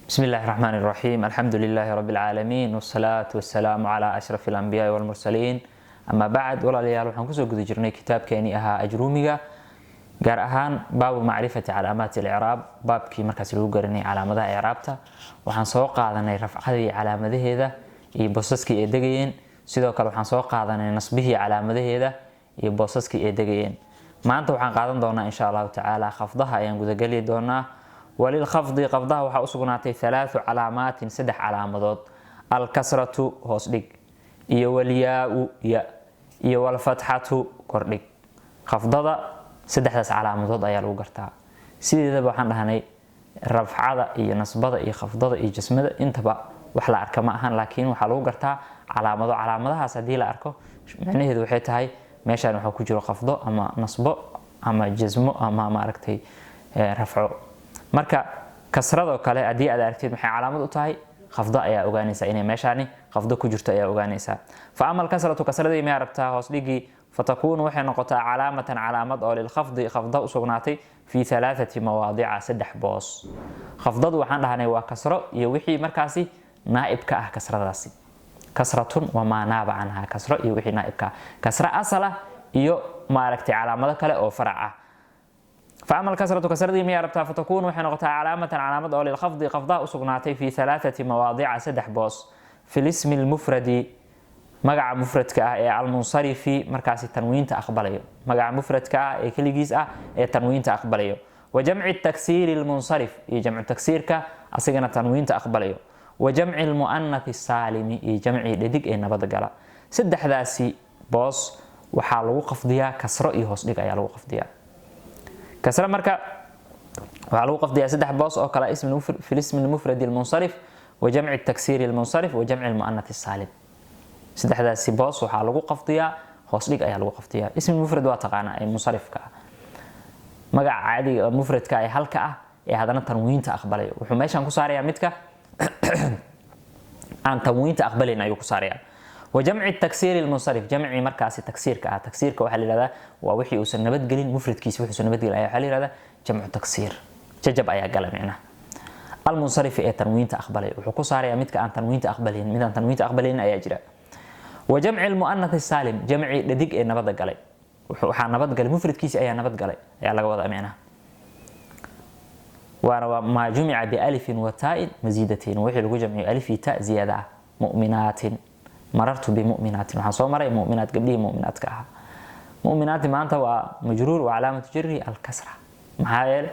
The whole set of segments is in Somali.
بسم الله الرحمن الرحيم، الحمد لله رب العالمين، والصلاة والسلام على أشرف الأنبياء والمرسلين، أما بعد. Walaalayaal, waxaan kusoo guda jirnay kitaabkeenii ahaa Ajruumiga, gaar ahaan baabu macrifati calaamaati alicraab, baabkii markaas lagu garanayay calaamadaha icraabta. Waxaan soo qaadanay rafcadii calaamadaheeda iyo boosaskii ay degayeen. Sidoo kale waxaan soo qaadanay nasbihii calaamadaheeda iyo boosaskii ay degayeen. Maanta waxaan qaadan doonaa, insha Allahu tacaala, khafdaha ayaan gudageli doonaa. Walilkhafdi, khafdaha waxaa usugnaatay halaathu calaamaatin, saddex calaamadood: alkasratu, hoos dhig, iyo walyaau, ya, iyo walfatxatu, kordhig. Khafdada saddexdaas calaamadood ayaa lagu gartaa. Sideedaba waxaan dhahnay rafcada iyo nasbada iyo khafdada iyo jasmada intaba wax la arka ma ahan, laakiin waxaa lagu gartaa calaamado. Calaamadahaas haddii la arko, micnaheedu waxay tahay meeshaan waxaa ku jiro khafdo ama nasbo ama jasmo ama maaragtay rafco. Marka kasradoo kale haddii aad aragtid, maxay calaamad u tahay? Khafdo ayaa ogaanaysaa inay meeshaani khafdo ku jirto ayaa ogaanaysaa. Fa ama alkasratu, kasradii miyaa rabtaa, hoos dhigii, fatakuunu, waxay noqotaa calaamatan, calaamad oo lilkhafdi, khafda usugnaatay, fii alaaati mawaadica, saddex boos. Khafdadu waxaan dhahnay waa kasro iyo wixii markaasi naaib ka ah kasradaasi. Kasratun wamaa naaba canha, kasro iyo wixii naaib ka ah, kasro asal ah iyo maaragtay calaamado kale oo farac ah. Fa ama alkasratu, kasradii miyaa rabtaa, fatakuunu, waxay noqotaa calaamatan, calaamad oo lilkhafdi, khafdaha usugnaatay, fii alaaati mawaadica, saddex boos: fi lismi lmufradi, magaca mufradka ah ee almunsarifi, markaasi tanwiinta aqbalayo, magaca mufradka ah ee keligiis ah ee tanwiinta aqbalayo; wa jamci taksiiri lmunsarif, iyo jamcu taksiirka asigana tanwiinta aqbalayo; wa jamci lmu'anathi saalimi, iyo jamcii dhadig ee nabad gala. Saddexdaasi boos waxaa lagu qafdiyaa kasro iyo hoos dhig ayaa lagu qafdiyaa. Kasro marka waxaa lagu qafdiyaa saddex boos oo kale: fi lismi lmufradi almunsarif, wa jamci taksiiri almunsarif, wa jamci lmu'anath saalim. Saddexdaasi boos waxaa lagu qafdiyaa hoos dhig ayaa lagu qafdiyaa. Ismi mufrad waa taqaanaa, ee munsarifka ah, magaca caadiga mufradka ee halka ah ee haddana tanwiinta aqbalayo. Wuxuu meeshan ku saarayaa midka aan tanwiinta aqbalayn ayuu ku saarayaa. Wa jamci taksiiri lmunsarif, jamci markaasi taksiirka ah. Taksiirka waxaa la yihahdaa waa wixii uusan nabadgelin mufradkiisa, wuxuusan nabadgelin ayaa waxaa la yihahdaa jamcu taksiir, jajab ayaa gala micnaha. Almunsarifi ee tanwiinta aqbalay, wuxuu ku saarayaa midka aan tanwiinta aqbalayn. Mid aan tanwiinta aqbalaynin ayaa jira. Wa jamci lmu'anath saalim, jamci dhadig ee nabada galay. Waxaa nabadgalay mufradkiisi ayaa nabadgalay ayaa laga wadaa micnaha. Waana waa maa jumica bialifin wa taa'in masiidatain, wixii lagu jamciyo alif iyo ta ziyaada ah. Mu'minaatin, marartu bimu'minaatin, waxaan soo maray mu'minaat, gabdhihii mu'minaadka ahaa. Mu'minaati maanta waa majruur wa calaamatu jarri alkasra. Maxaa yeele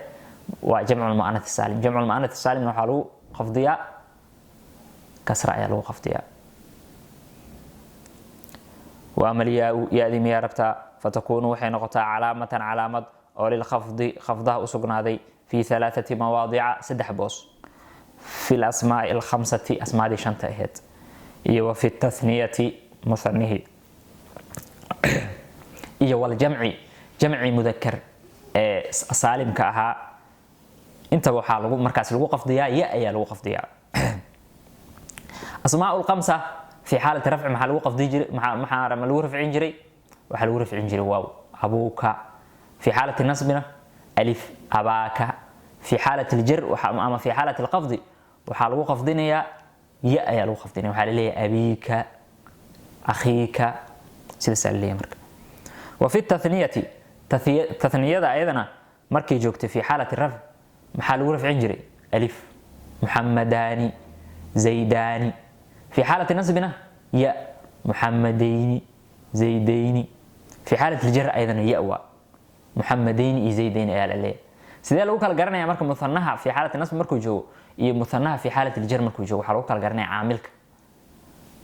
waa jamcu lmu'anath saalim. Jamcu lmu'anath saalimna waxaa lagu qafdiyaa kasra ayaa lagu qafdiyaa. Wa ama alyaau, ya-dii miyaa rabtaa, fatakuunu, waxay noqotaa calaamatan, calaamad oo lilkhafdi, khafdaha usugnaaday, fi alaaثati mawaadica, saddex boos: fi lasmaai alkhamsati, asmaadii shanta ahayd, iyo wa fi tathniyati, muthanihi, iyo waljamci, jamci mudakar ee saalimka ahaa. Intaba waxaa lagu markaas lagu qafdiyaa ya ayaa lagu qafdiyaa. Asmaa lkhamsa fi xaalati rafci maxaa lagu qafdi jiray? Maxaa lagu rafcin jiray? Waxaa lagu rafcin jiray waaw, abuuka. Fi xaalati nasbina alif, abaaka. Fi xaalati aljar ama fi xaalati alqafdi waxaa lagu qafdinayaa ya ayaa lagu qafdinaya. Waxaa laleeyahay abiika, akhiika, sidaasaa laleeyahay. Marka wa fi tathniyati, tathniyada ayadana markay joogtay fi xaalati rafc, maxaa lagu rafcin jiray? Alif, muxamadaani, zaydaani. Fi xaalati nasbina ya, muxamadayni, zaydayni. Fi xaalati aljar ayadana ya waa muxamadayni iyo zaydayni ayaa la leeyahay. Sidee lagu kala garanaya marka muthanaha fi xaalati nasb markuu joogo iyo muthanaha fi xaalati aljar markuu joogo? Waxaa lagu kala garanaya caamilka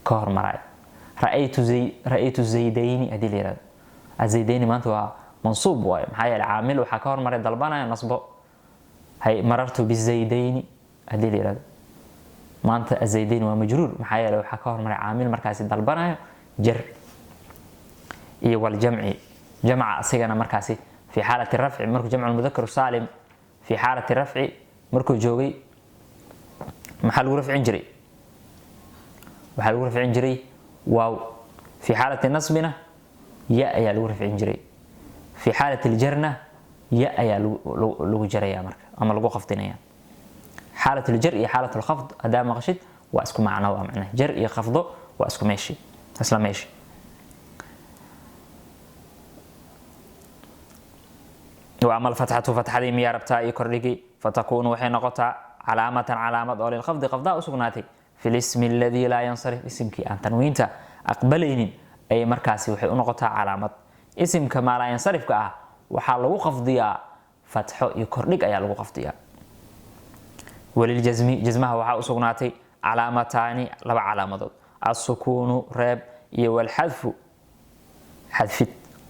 ka hormaraya. Ra'aytu zaydayni haddii la yihahdo, azaydayni maanta waa mansuub waayo. Maxaa yeelay caamil waxaa ka hormaray dalbanaya nasbo. Hay, marartu bizaydayni haddii la yihahdo, maanta azaydayn waa majruur. Maxaa yeelay waxaa ka hormaray caamil markaasi dalbanayo jar. Iyo waljamci, jamca asigana markaasi fi xaalati rafci markuu jamcu mudakar saalim fi xaalati rafci markuu joogay, maxaa lagu rafcin jiray? Waxaa lagu rafcin jiray waaw. Fi xaalati nasbina ya ayaa lagu rafcin jiray. Fi xaalati aljarna ya ayaa lagu jaraya marka ama lagu qafdinaya. Xaalatul jar iyo xaalatul khafd haddaa maqashid waa isku macno, waa macnaha jar iyo khafdo waa isku meeshi, isla meeshi. Wa ama alfatxatu, fatxadii miyaa rabtaa iyo kordhigi? Fatakuunu waxay noqotaa calaamatan, calaamad oo lilkhafdi, khafdaa u sugnaatay, fi lismi aladii laa yansarif, isimkii aan tanwiinta aqbalaynin ayay markaasi waxay u noqotaa calaamad. Isimka maalaa yansarifka ah waxaa lagu khafdiyaa fatxo iyo kordhig ayaa lagu khafdiyaa. Waliljasmi, jasmaha waxaa u sugnaatay calaamataani, laba calaamadood: assukuunu, reeb, iyo walxadfu, xadfid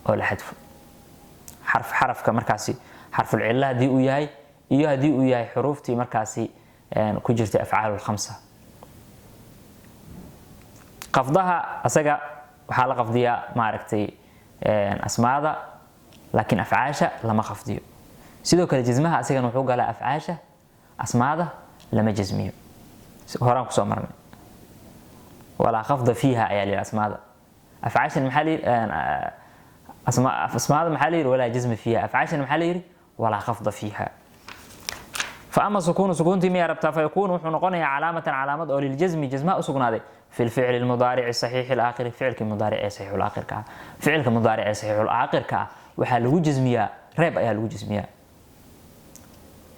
oo la xadfo xarafka markaasi xarfulcilla haddii uu yahay iyo haddii uu yahay xuruuftii markaasi ku jirtay afcaal lkhamsa. Qafdaha asaga waxaa la qafdiyaa maaragtay asmaada, laakiin afcaasha lama qafdiyo. Sidoo kale jasmaha asagana wuxuu galaa afcaasha, asmaada lama jasmiyo, horaan kusoo marnay. Walaa khafda fiiha ayaa la yidhi asmaada. Afcaashan maxaa la yidhi? Asmaada maxaa la yidhi? Walaa jazma fiiha. Afcaashan maxaa la yidhi? Walaa khafda fiiha. فأما سكون، سكونتي ميا ربتا، فيكون وحو نقونيا علامة، علامة أو للجزم، جزماء سكنادي، في الفعل المضارع الصحيح الآخر، فعل المضارع صحيح الآخر كا، فعل المضارع صحيح الآخر كا waxaa lagu jazmiyaa reeb ayaa lagu jazmiyaa.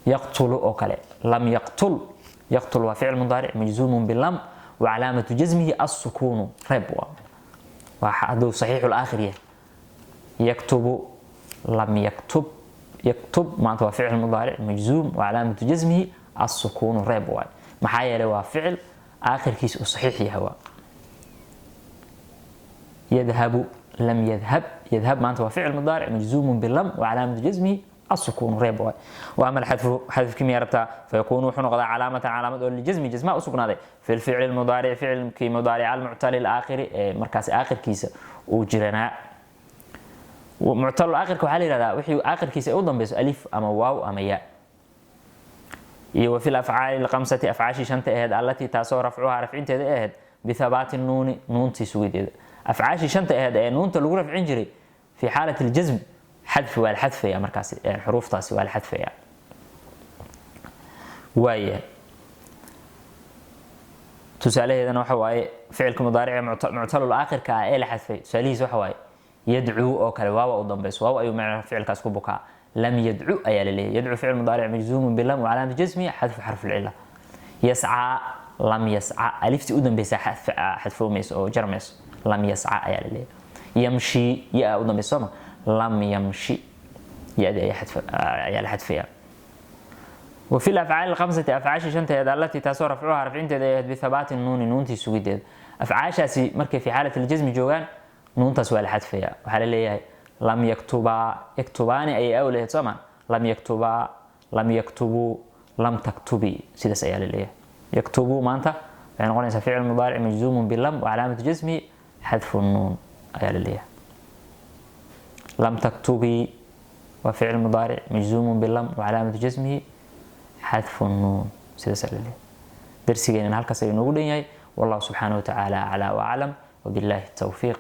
يقتل oo kale, lam yaqtul. يقتل waa ficil mudaaric majzuumun bilam wa calaamatu jazmihi الsukuunu, reeb waa hadduu saxiixu laakhir yahay. يكتب، lam yaktub. يكتب maanta waa ficil mudaaric majzuum wa calaamatu jazmihi الsukuunu, reeb waay, maxaa yeelay waa ficil aakhirkiisa uu saxiix yahay. Waa يذهب، لم يذهب. يذهب maanta waa ficil mudaaric majzuum bilam wa calaamatu jazmihi السكون, reeb waay. وأما الحذف، حذف miyaa rabtaa؟ فيكون wuxuu noqdaa calaamatan, calaamad oo liljasmi, jasmaa u sugnaaday, fi lficli lmudaaric, ficilkii mudaaric, almuctali alaakhiri, ee markaasi aakhirkiisa uu jiranaa. Muctal aakhirka waxaa la yihahdaa wixii aakhirkiisa ay u dambeyso alif ama waaw ama ya. Iyo wa fi lafcaali alkhamsati, afcaashii shanta ahayd, allatii taasoo rafcuhaa, rafcinteeda ay ahayd, bithabaati nuuni, nuuntii sugideeda. Afcaashii shanta ahayd ee nuunta lagu rafcin jiray fi xaalati aljasm xadfi waa la xadfaya markaasi, xuruuftaasi waa la xadfaya. Waaya tusaalaheedana waxa waaye ficilka mudaaric ee muctalul aakhirka ah ee la xadfay, tusaalihiis waxa waaye yadcuu oo kale, waawa u dambayso, waaw ayuu macna ficilkaas ku bukaa. Lam yadcu ayaa la leeyahay. Yadcu ficil mudaaric majzuumun bilam wa calaamatu jasmihi xadfu xarfu lcila. Yascaa, lam yasca, aliftii u dambeysa xadfoomayso oo jarmayso, lam yasca ayaa la leeyahay. Yamshi, yaa u dambeysa sooma? Lam yamshi, ya-dii ayaa la xadfaya. وفي الأفعال الخمسة، أفعاش شنتهد، التي تاسو رفعها، رفعinteeda ay ahayd، بثبات النون، nuuntii sugideeda. Afcaashaasi markay fi xaalati aljasmi joogaan nuuntaas waa la xadfaya. Waxaa la leeyahay lam yaktubaa, yaktubaani ayay awlahayd sooma? Lam yaktubaa, lam yaktubuu, lam taktubi, sidaas ayaa la leeyahay. Yaktubuu maanta waxay noqonaysaa ficil mudaaric majzuumun bilam wa calaamatu jasmihi xadfu nuun ayaa la leeyahay. Lam taktubi waa ficil mudaaric majzuumun bilam wa calaamatu jasmihi xadfu nuun, sidaas ayaa la leeyahay. Darsigeenana halkaas ayuu noogu dhan yahay. Wallahu subxaanahu watacaala aclaa wa aclam, wabillahi tawfiiq.